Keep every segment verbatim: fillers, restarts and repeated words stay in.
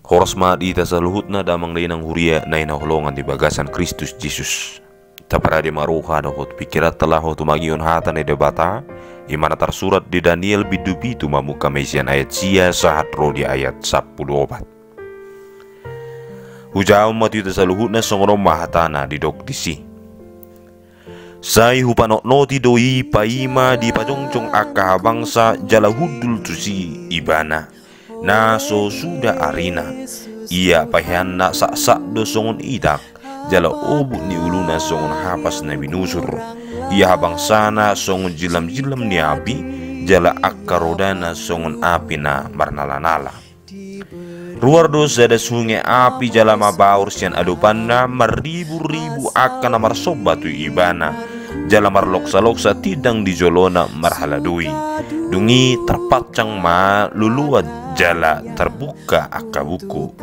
Horas ma di hita saluhutna damang dainang huria na hinaholongan di bagasan Kristus Jesus. Taparade ma roha dohot pingkiranta laho tumangihon hata ni Debata, i ma na tarsurat di Daniel bindu pitu mamungka ma i sian ayat sia sahat ro di ayat sampulu opat. Hujaha ma tu hita saluhutna songon on ma hatana didok disi. Sai hupanotnoti do i paima dipajongjong angka habangsa jala hundul tusi ibana, na so suda arina. Ia paheanna saksak do songon itak, jala obuk ni uluna songon hapas na binusur. Ia habangsana songon jillamjillam ni api, jala angka rodana songon api na marnalanala. Ruar do sada sunge api jala mabaur sian adopanna, marriburibu angka na marsomba tu ibana, jala marloksaloksa tindang di jolona marhaladui. Dung i tarpancang ma loloan jala tarbungka angka buku.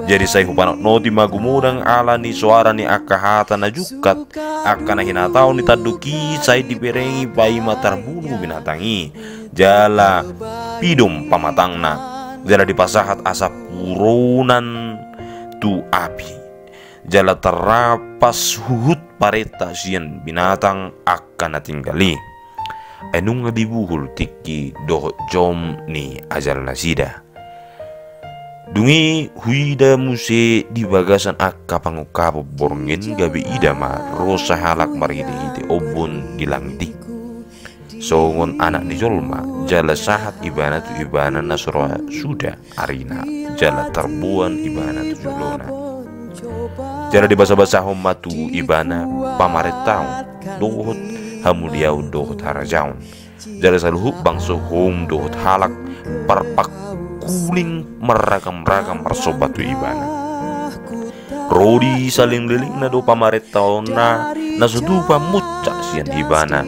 Jadi sai hupanotnoti ma gumodang ala ni soara ni angka hata na jungkat, angka na hinatahon ni tanduk i sai diberengi paima tarbunu binatang i, jala pidom pamatangna, jala dipasahat asa puronan tu api, jala tarrapas huhut parenta sian binatang angka na tinggal i. Ai nunga dibuhul tingki dohot jom ni ajalnasida. Dung i huida muse di bagasan angka pangungkapon borngin gabe ida ma ro sahalak marhitehite ombun di langit i. Songon anak ni jolma, jala sahat ibana tu ibana na so ra suda arina, jala tarboan ibana tu jolona. Jala dibasabasahon ma tu ibana pamarentaon dohot hamuliaon dohot harajaon. Jala saluhut bangso, houm dohot halak, parpangkuling marragamragam marsomba tu ibana. Ro di salelenglelengna do pamarentaonna na so tupa muncak sian ibana,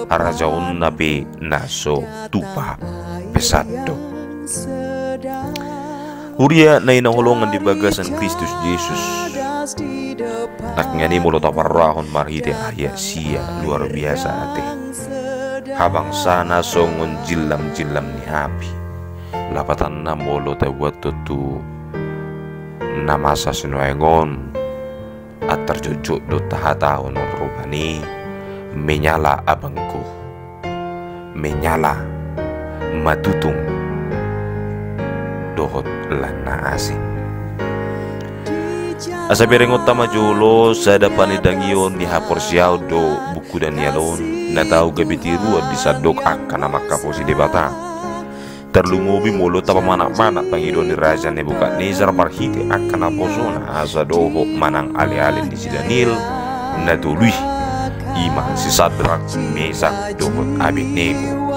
harajaonna pe na so tupa pesat do. Huria na hinaholongan di bagasan Kristus Jesus. Nangkiningan i molo taparrohahon marhite ayat sia, luar biasa ate. Habangsana songon jillamjillam ni api. Lapatanna molo tabuat tontu na masa sinuaeng on, antar jotjot do tahatahon on rupani, menyala abangku, menyala, matutung dohot lan na asing. Asa berengonta ma jolo sada panindangion ni haporseaon do buku Daniel on, na tau gabe tiruan di sandok angka na mangkaposi Debata. Tarlumobi molo tapamanatmanat pangidoan ni Raja Nebukadnesar marhite angka naposona asa dohot manang aleale ni si Daniel na tolu i, i ma si Sadrak, Mesak dohot Abednego.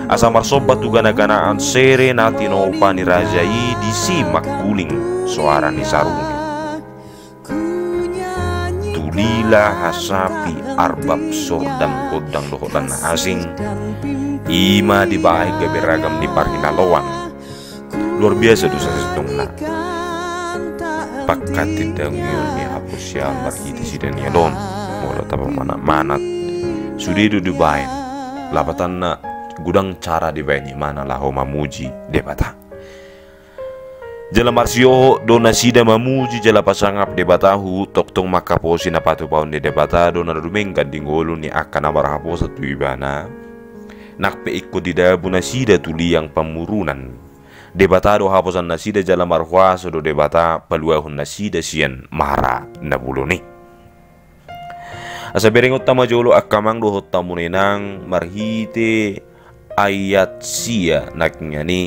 Asa marsomba tu ganaganaan sere na tinopa ni raja i, disi mangkuling soara ni sarune. Tulila, hasapi, arbab, sordam, gondang dohot lan na asing, i ma dibahen gabe ragam ni parhinaloan. Luar biasa do sasintongna pangkatindangion ni haporseaon marhite si Daniel on. Molo tapamanatmanat, sude do dibahen, lapatanna godang cara dibahen ibana laho mamuji Debata. Jala marsiohot do nasida mamuji jala pasangap Debata huhut tongtong mangkaposi na patupaon ni Debata do na dumenggan di ngolu ni angka na marhaposan tu ibana. Nang pe ingkon didabu nasida tu liang pamurunan, Debata do haposan nasida jala marhuaso do Debata paluahon nasida sian mara na bolon i. Asa berengonta ma jolo angka amang dohot hamu na inang marhite ayat sia nangkiningan i.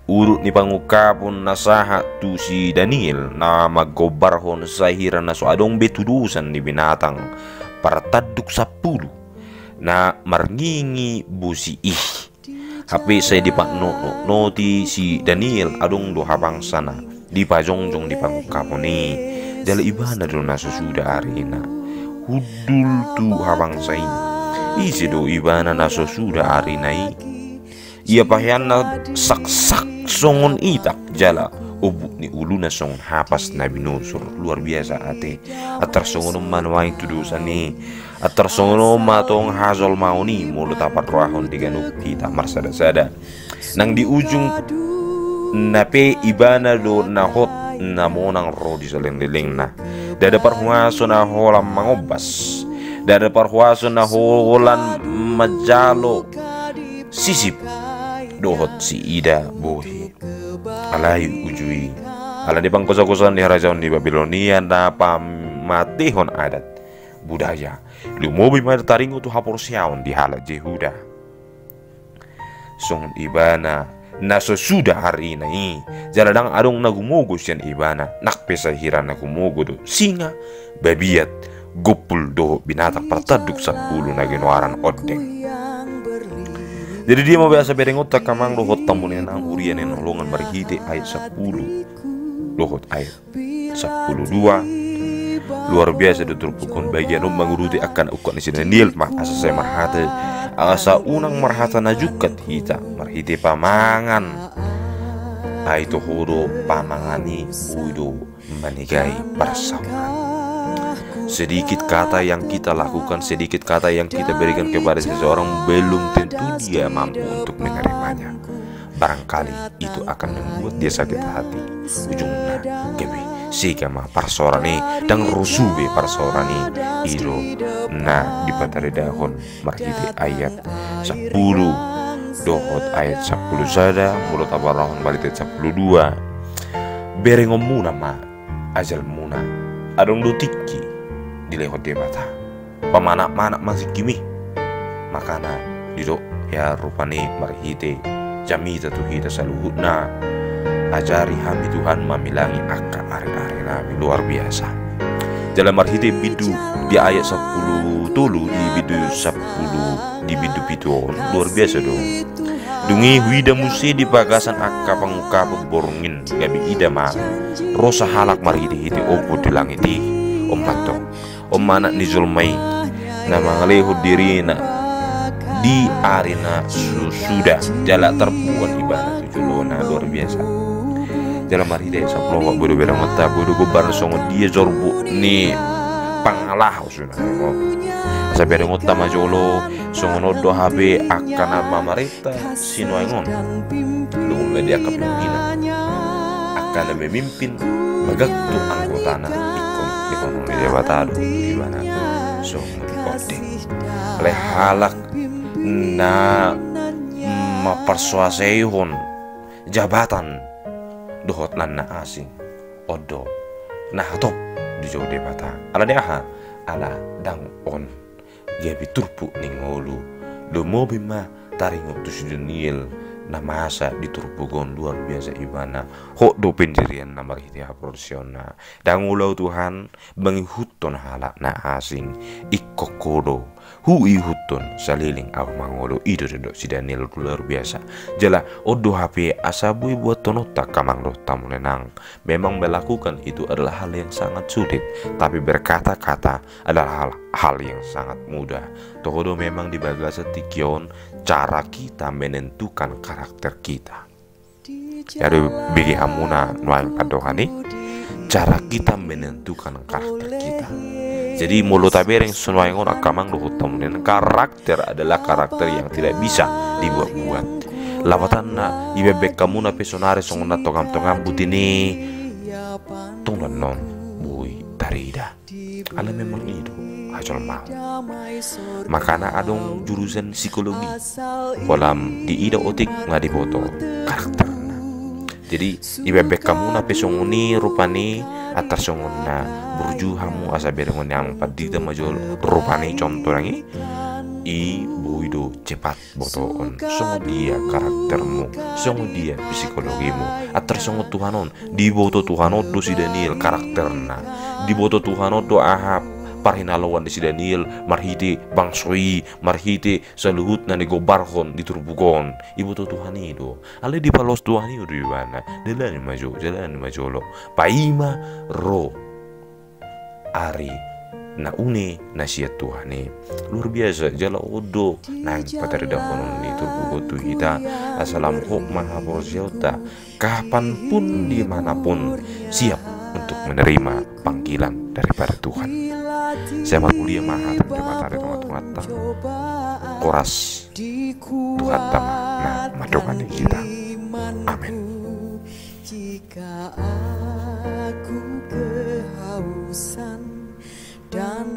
Urut ni pangungkapon na sahat tu si Daniel na manggombarhon sahira na so adong be tudosan ni binatang partanduk sampulu na marngingi bosi i. Hape sai dipanotnoti si Daniel adong do habangsana dipajongjong di pangungkapon i. Jala ibana do na so suda arina hundul tu habangsa i. Ise do ibana na so suda arina i? Ia paheanna saksak songon itak jala obuk ni uluna songon hapas na binusur. Luar biasa ate. Antar songon on ma nuaeng tudosan i. Antar songon on ma tong hajolmaon i molo taparrohahon di ganup hita marsadasada. Nang di ujung na pe ibana do na hot na monang ro di salelenglelengna. Ndada parhuaso na holan mangombas, ndada parhuaso na holan manjalo sisip dohot siida bohi. Alai uju i, ala ni panggosagosa ni harajaon ni Babilonia na pamatehon adat, budaya, lumobi ma taringot tu haporseaon di halak Jehuda. Songon ibana na so suda arina i, jala ndang adong na gumogo sian ibana, nang pe sahira na gumogo do singa, babiat, gompul dohot binatang partanduk sampulu na ginoaran ondeng. Jadi dia ma be asa berengonta angka amang dohot hamu inang huria na hinaholongan marhite ayat sampulu dohot ayat sampulu dua. Luar biasa do turpuk on, bagian on mangurupi angka na ungkap ni si Daniel ma asa sai marhata, asa unang marhata na jungkat hita marhite pamangan. Ai toho do pamangan i boi do manegai parsaunan. Sedikit kata yang kita lakukan, sedikit kata yang kita berikan kepada seseorang belum tentu dia mampu untuk menerimanya. Barangkali itu akan membuat dia sakit hati. Ujungna gabe sega ma parsaoran i, ndang ro sude parsaoran i. I do na dipataridahon marhite ayat sampulu dohot ayat sampulu sada, molo taparrohahon marhite ayat sampulu dua. Berengonmuna ma ajalmuna, adong do tingki dilehon Debata. Pamanat-manat ma tingkimi. Makana didok ia rupani marhite jamita tu hita saluhutna, ajari hami Tuhan mamilangi angka arit-arit nami. Luar biasa. Jala marhite bindu di ayat sampulu tolu, di bindu sampulu, di bindu pitu on, luar biasa do. Dung i huida muse di bagasan angka pangungkapon borngin, gabe ida ma ro sahalak marhite-hite ombun di langit i. On ma tong, on ma Anak ni jolma i na mangalehon dirina di ari na so suda, jala tarbuan ibana tu jolona. Luar biasa. Jala marhite sampulu opat, boi do berengonta, boi do gombaran songon dia jorbut ni pangalaho. Asa berengonta ma jolo, songon on do hape angka na mamarenta sinuaeng on. Dung medi angka pimpinan, angka na memimpin, magantung anggotana, ingkon dipanon ni Debata do ibana songon ondeng. Alai halak na maparsoaseihon jabatan dohot lan na asing, on do na hatop dijou Debata. Ala ni aha? Ala ndang on gabe turpuk ni ngolu. Lumobi ma taringot tu si Daniel na masa di turpuk on. Luar biasa ibana. Hot do pendirianna marhite haporseaonna. Ndang olo au Tuhan mangihuthon halak na asing. Ingkon Ho do huihuthon saleleng au mangolu. I do didok si Daniel. Luar biasa. Jala on do hape asa boi buathononta angka amang dohot hamu inang. Memang melakukan itu adalah hal yang sangat sulit, tapi berkata-kata adalah hal, hal yang sangat mudah. Toho do memang di bagasan tingki on cara kita menentukan karakter kita. Jadi bege hamuna nuaeng pandohan i, cara kita menentukan karakter kita. Jadi molo tabereng sinuaeng on angka amang dohot hamu inang, karakter adalah karakter yang tidak bisa dibuat-buat. Lapatanna, ibaen hamuna pe sonari songon na tongam-tongam buti ni tongan on boi tarida. Ala memang i do hajolmaon. Makana adong jurusan psikologi. Pola diida otik nga diboto karakterna. Jadi ibaen hamuna pe songon i rupani, antar songon na burju hamu asa berengon ni amang pandita ma jolo rupani contoh nang i. I boi do cepat botoon songon dia karaktermu, songon dia psikologimu. Antar songon Tuhan on, diboto Tuhan on do si Daniel karakterna. Diboto Tuhan on do aha parhinaloan ni si Daniel marhite bangso i, marhite saluhutna na digombarhon di turpuk on. Diboto Tuhan i do. Alai dipaloas Tuhan i do ibana. Jalani ma jo, jalani ma jolo. Paima ro ari na une na sian Tuhan i. Luar biasa. Jala on do naeng pataridahon ni turpuk on tu hita, asa lam hot ma haporseaonta, kapan pun, di mana pun, siap untuk menerima panggilan daripada Tuhan. Sai marmulia ma hata ni Debata di tonga-tonganta. Horas. Tuhanta ma na mandongani hita. Amen. Jika aku kehausan dan